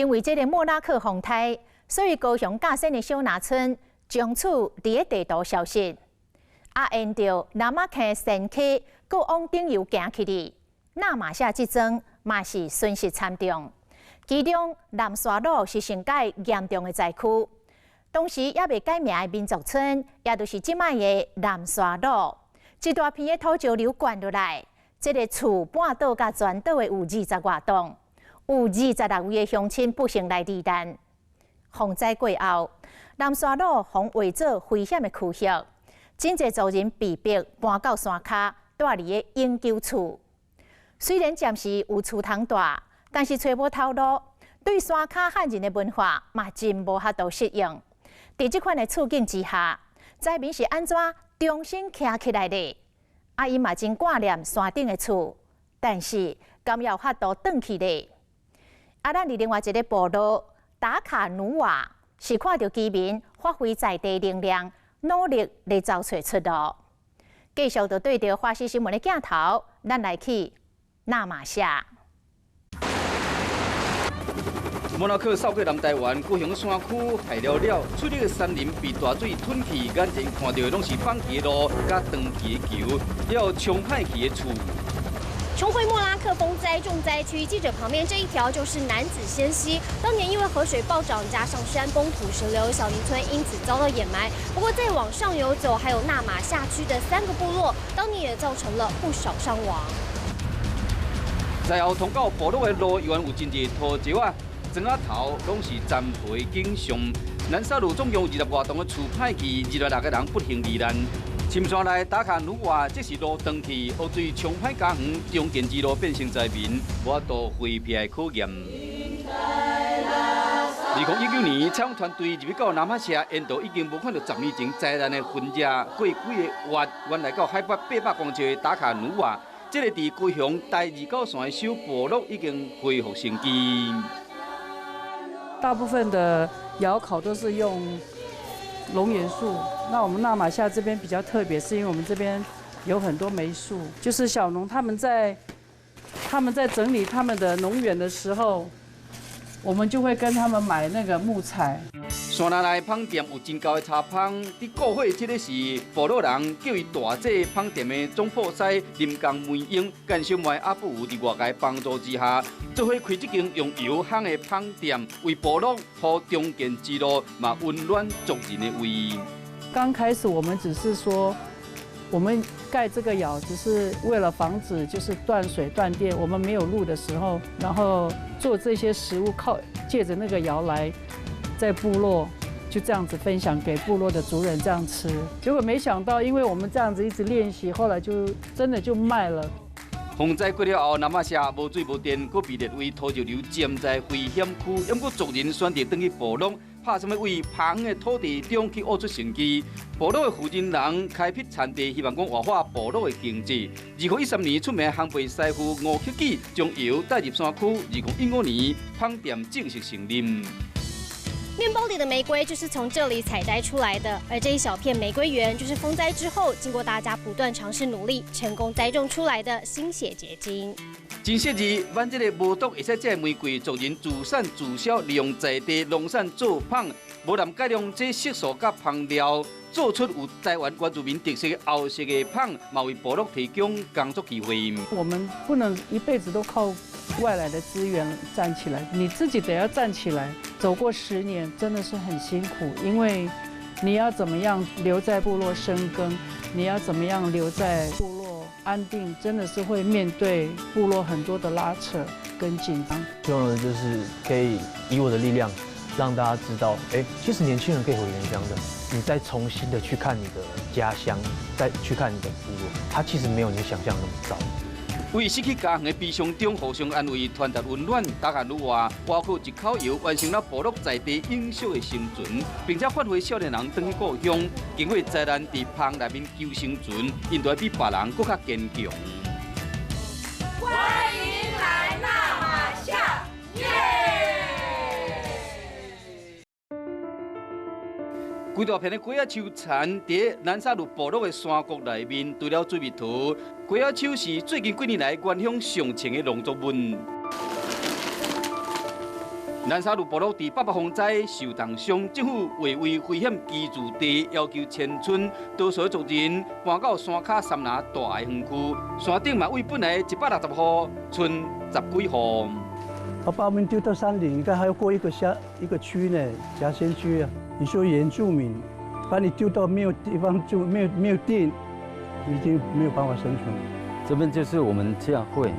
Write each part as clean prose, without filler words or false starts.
因為這个莫拉克風颱，所以高雄甲仙的小林村從此佇咧地圖消失。啊，沿著那瑪坑山溪，閣往頂游行去哩，那瑪夏這莊嘛是損失慘重。其中南沙魯是上蓋嚴重的災區，當時猶未改名的民族村，也就是這擺的南沙魯，一大片的土石流灌落來，這个厝半倒佮全倒的有20外棟。有26位的鄉親不幸來罹難。洪災過後，南沙魯予人畫做危險的區域，真濟族人被迫搬到山跤，蹛佇咧永久厝。雖然暫時有厝通蹛，但是揣無頭路，對山跤漢人的文化嘛真無法度適應。佇這款的處境之下，災民是按怎重新徛起來的？啊，𪜶嘛真掛念山頂的厝，但是敢猶有法度轉去咧？啊，咱佇另外一个部落打卡努瓦，是看著居民發揮在地能量，努力來找揣出路。繼續就對著華視新聞的鏡頭，咱來去那瑪夏。莫拉克掃過南台灣，高雄山區害了了，翠綠的山林被大水吞去，眼前看到的攏是放棄的路、佮斷去的橋，還有沖歹去的厝。重回莫拉克風災重災區，記者旁邊這一條就是楠梓仙溪。當年因為河水暴漲，加上山崩土石流，小林村因此遭到掩埋。不過再往上游走，還有那瑪夏區的三個部落，當年也造成了不少傷亡。災後通到部落的路，猶原有真濟土石仔，磚仔頭攏是殘破景象。南沙路總共有20外棟的厝歹去，26個人不幸罹難。深山內打卡努瓦，這是路斷去，雨水沖歹家園，重建之路變成災民無法度回避的考驗。2019年，採訪團隊入去到那瑪夏，沿途已經無看著10年前災難的痕跡。過幾个月，原來到海拔800公尺的打卡努瓦，這個佇高雄台二九線的小部落已經恢復生機。大部分的窯烤都是用龍眼樹，那我們那瑪夏這邊比較特別，是因為我們這邊有很多梅樹，就是小農他們在整理他們的農園的時候，我們就會跟他們買那個木材。山林內芳店有真厚的柴芳，佇顧火這个是部落人叫伊大姐芳店的總鋪師林江梅英，佮小妹阿布佇外界幫助之下，做伙開這間用油烘的芳店，為部落鋪重建之路，嘛溫暖族人的胃。剛開始我們只是說，我們蓋這個窯只是為了防止就是斷水斷電，我們沒有路的時候，然後做這些食物，靠借著那個窯來在部落就這樣子分享給部落的族人這樣吃。結果沒想到，因為我們這樣子一直練習，後來就真的就賣了。洪災過了後，那瑪夏無水無電，閣被列為土石流潛在危險區。毋過族人選擇轉去部落，拍算欲為荒的土地中去挖出生機。部落的負責人開闢田地，希望講活化部落的經濟。2013年出名烘焙師傅吳克己將窯帶入山區。2015年，芳店正式成立。麵包裡的玫瑰就是從這裡採摘出來的，而這一小片玫瑰園就是風災之後，經過大家不斷嘗試努力，成功栽種出來的心血結晶。真細緻，阮這个無毒會使食玫瑰，族人自產自銷，利用在地農產做芳，無但改良這色素佮芳料，做出有台灣原住民特色後色的芳，嘛為部落提供工作機會。我們不能一輩子都靠外來的資源站起來，你自己得要站起來。走過10年真的是很辛苦，因為你要怎麼樣留在部落生根，你要怎麼樣留在部落安定，真的是會面對部落很多的拉扯跟緊張。希望的就是可以以我的力量，讓大家知道，哎，其實年輕人可以回原鄉的。你再重新的去看你的家鄉，再去看你的部落，它其實沒有你想象那麼糟。為失去家園的悲傷中，互相安慰，傳達溫暖。打卡努瓦，挖掘一口窯，完成了部落在地永續的生存，並且發揮少年人轉去故鄉，經過災難佇棚內面求生存，𪜶就會比別人閣較堅強。歡迎來那瑪夏，耶！規大片的瓜仔樹田，佇南沙鹿部落的山谷內面，除了水蜜桃，瓜仔樹是最近幾年來原鄉上穿的農作物。南沙鹿部落佇八八風災受重傷，政府劃為危險居住地，要求遷村，多數族人搬到山跤杉林大愛園區，山頂嘛為本來160戶，賰十幾戶。我把我們丟到山裡，應該還要過一個鄉一個區呢，甲仙區啊。你說原住民，把你丟到沒有地方住，沒有電，已經沒有辦法生存。這邊就是我們教會，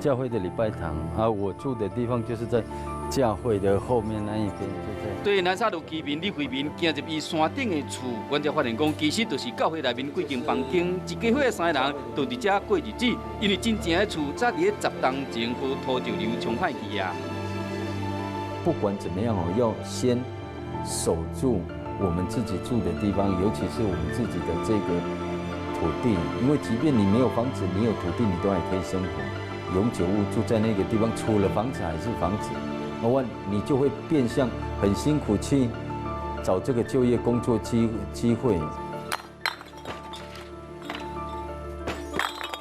教會的禮拜堂啊，我住的地方就是在教會的後面那一邊，就在。對南沙鹿居民李惠民行入伊山頂的厝，阮才發現講，其實就是教會內面幾間房間，一家伙三個人就佇遮過日子，因為真正的厝早佇咧10冬前予土石流沖歹去啊。不管怎麼樣哦，要先守住我們自己住的地方，尤其是我們自己的這個土地，因為即便你沒有房子，你有土地，你都還可以生活。永久物住在那個地方，除了房子還是房子，那麼你就會變相很辛苦去找這個就業工作機會。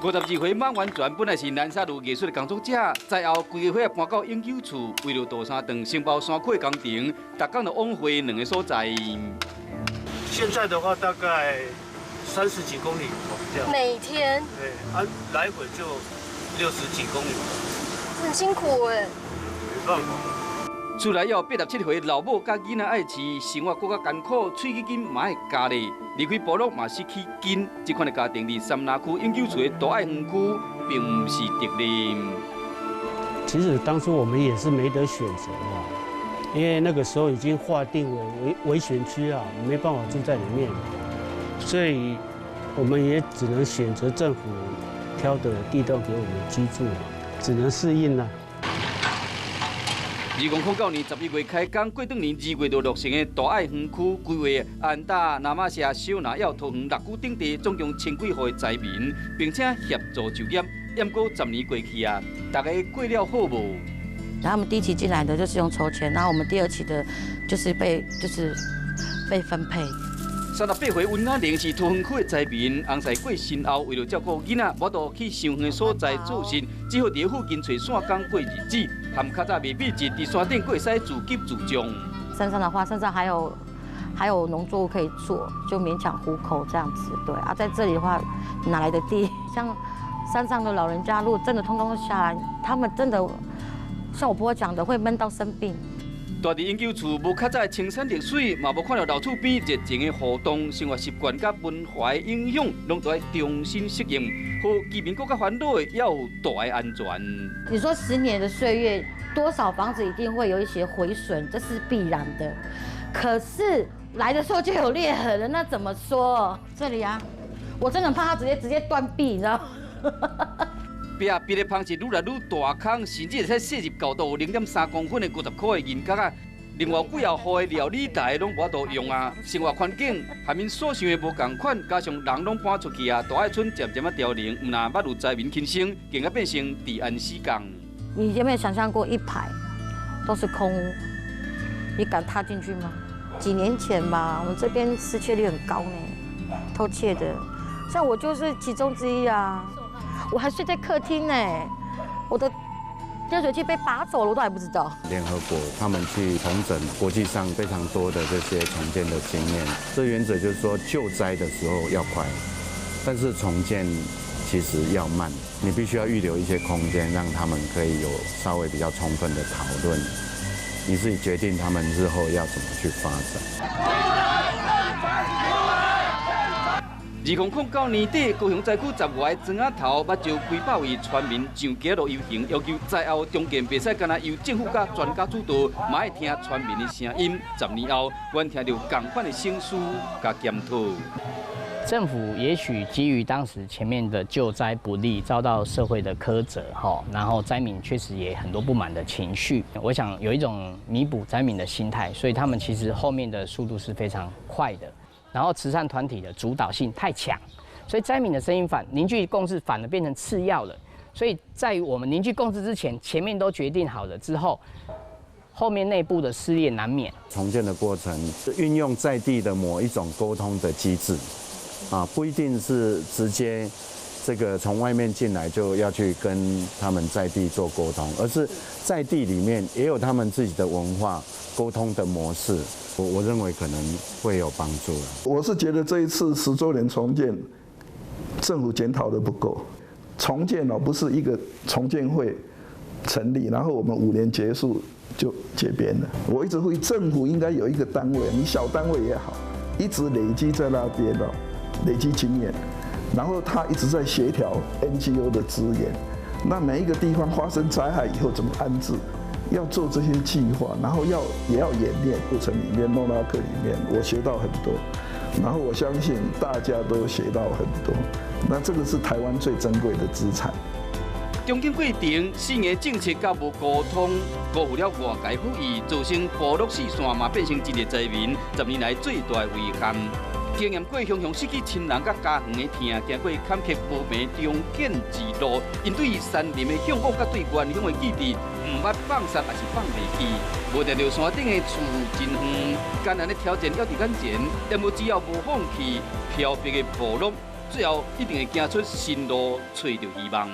52歲馬元全本來是南沙鹿藝術的工作者，災後規家伙搬到永久厝，為了杜三頓承包山區工程，逐工就往回兩個所在。現在的話大概30幾公里跑掉。每天？對，啊，來回就60幾公里。很辛苦哎。沒辦法。出來後，87歲老母佮囡仔愛飼，生活閣較艱苦，喙齒筋嘛愛咬咧。離開部落嘛失去根，這款的家庭佇杉林區永久厝的大愛園區，並毋是特例。其實當初我們也是沒得選擇的，因為那個時候已經劃定為危險區啊，沒辦法住在裡面，所以我們也只能選擇政府挑的地段給我們居住，只能適應了。2009年11月開工，過轉年2月就落成的大愛園區規劃，安達、那瑪夏、小那與桃園六股等地總共千幾戶的災民，並且協助就業。毋過10年過去啊，大家過了好無？然後他們第一期進來的就是用抽籤，然後我們第二期的，就是被分配。 38歲溫雅玲是桃園區的災民，翁婿過身後，為了照顧囡仔，無度去傷遠的所在做事，只好佇附近揣線工過日子。含較早袂密集，佇山頂閣會使自給自足。山上的話，山上還有農作物可以做，就勉強糊口這樣子。對啊，在這裡的話，哪來的地？像山上的老人家，如果真的通通下來，他們真的像我婆婆講的，會悶到生病。蹛佇永久厝，無較早的青山綠水，嘛無看著老厝邊熱情的互動，生活習慣佮文化影響，攏著愛重新適應。予居民閣較煩惱的，也有大的安全。你說10年的歲月，多少房子一定會有一些毀損，這是必然的。可是來的時候就有裂痕了，那怎麼說？這裡啊，我真的怕它直接斷壁，你知道？壁壁的縫是愈來愈大空，甚至會使射入厚度0.3公分的50箍的銀角仔。另外幾仔戶的料理台攏無法度用啊，生活環境和𪜶所想的無仝款，加上人攏搬出去啊，大愛村漸漸仔凋零，毋但捌有災民輕生，更加變成治安死角。你有沒有想象過一排都是空屋？你敢踏進去嗎？幾年前吧，我們這邊失竊率很高呢，偷竊的，像我就是其中之一啊。我還睡在客廳呢，我的熱水器被拔走了，我都還不知道。聯合國他們去統整國際上非常多的這些重建的經驗，這原則就是說救災的時候要快，但是重建其實要慢，你必須要預留一些空間，讓他們可以有稍微比較充分的討論，你自己決定他們日後要怎麼去發展。2009年底，高雄災區10外個莊仔頭，捌招幾百位村民上街路遊行，要求災後重建袂使干焦由政府佮專家主導，嘛愛聽村民的聲音。10年後，阮聽著仝款的省思佮檢討。政府也許基於當時前面的救災不力，遭到社會的苛責，哈，然後災民確實也很多不滿的情緒。我想有一種彌補災民的心態，所以他們其實後面的速度是非常快的。然後慈善團體的主導性太強，所以災民的聲音反凝聚共識反而變成次要了。所以在我們凝聚共識之前，前面都決定好了之後，後面內部的撕裂難免。重建的過程是運用在地的某一種溝通的機制，啊，不一定是直接這這個從外面進來就要去跟他們在地做溝通，而是在地裡面也有他們自己的文化溝通的模式。我認為可能會有幫助。我是覺得這一次10週年重建，政府檢討的不夠。重建哦，不是一個重建會成立，然後我們5年結束就解編了。我一直呼籲政府應該有一個單位，你小單位也好，一直累積在那邊哦，累積經驗，然後他一直在協調 NGO 的資源。那每一個地方發生災害以後怎麼安置，要做這些計劃，然後也要演練過程裡面，莫拉克裡面我學到很多，然後我相信大家都學到很多。那這個是台灣最珍貴的資產。重建過程，四硬政策佮無溝通，辜負了外界好意，造成部落四散嘛，變成這個災民10年來最大的遺憾。經驗過雄雄失去親人佮家園的疼，行過坎坷無平重建之路，𪜶對山林的向往佮對原鄉的記憶，毋捌放殺，也是放袂記。無定著山頂的厝真遠，艱難的挑戰猶佇眼前，但無只要無放棄，飄泊的部落，最後一定會行出新路，揣著希望。